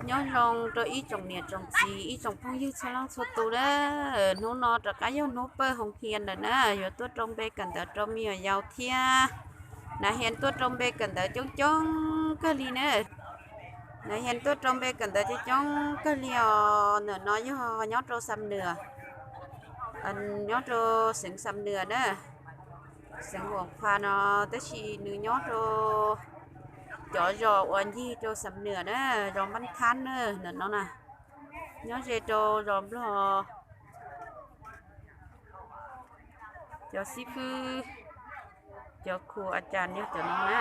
Nyob zoo rau ib tsoom niam tsoom txiv ib tsoom phooj ywg txhua leej txhua tus na. Hnub no rov qab yog hnub pawg Hoo Hias lawm na, yuav tuaj rau npe kawm ntawv rau me nyuam yaus thiab. Nav Hias tuaj rau npe kawm ntawv coob coob kawg li na. Nav Hias tuaj rau npe kawm ntawv coob coob kawg li os. Ntawm no yog nyob rau Xam Nwm, nyob rau xeev Xam Nwm na, xeev Huam Pha no, tab sis nws nyob rau cov zos uas ncig rau Xam Nwm na, zos Npab Thab na, ntawm no na, nyob ze rau zos Nplog. Cov xib fwb, cov khu a cas yog cov no na.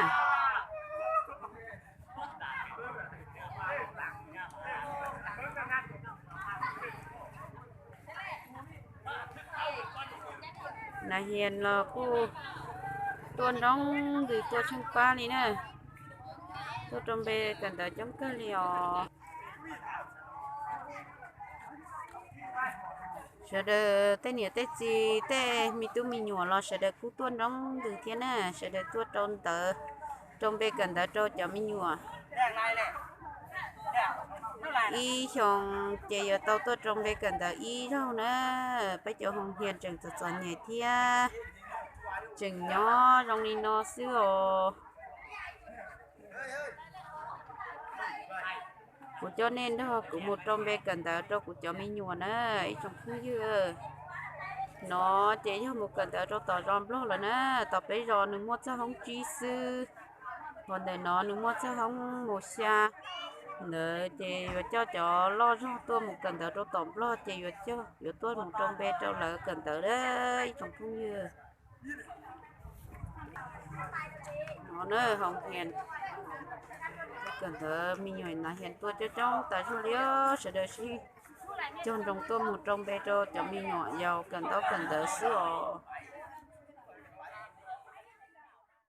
Nav Hias los kuj tuaj nroo ntws tuaj tsheej pab li na, tuaj rau npe kawm ntawv coob kawg li os. Sawv daws tej niam tej txiv tej me tub me nyuam los sawv daws kuj tuaj nroo ntws thiab na, sawv daws tuaj rau ntawv, rau npe kawm ntawv rau cov me nyuam. Ib xyoos ces yuav tau tuaj rau npe kawm ntawv ib zaug na. Peb cov Hoo Hias tseem txom txom nyem thiab, tseem nyob zoo li no xwb os. Kuv coj nej nrog kuv mus rau npe kawm ntawv rau kuv cov me nyuam na, ib tsoom phooj ywg. No ces yog mus kawm ntawv rau tom zos Nplog lawm na, tom peb zos nws muaj txoj hoob tsib xwb, hos ntawm no nws muaj txoj hoob mus xya. Ntawd ces yuav coj cov loj zog tuaj mus kawm ntawv rau tom Nplog ces yuav coj, yuav tuaj mus rau npe rau lawv kawm ntawv ib tsoom phooj ywg. No na, Hoo Hias kawm ntawv, me nyuam Nav Hias tuaj coob coob tas zog li, sawv daws sib cog nroo tuaj mus rau npe rau cov me nyuam yaus kawm ntaub kawm ntawv xwb os.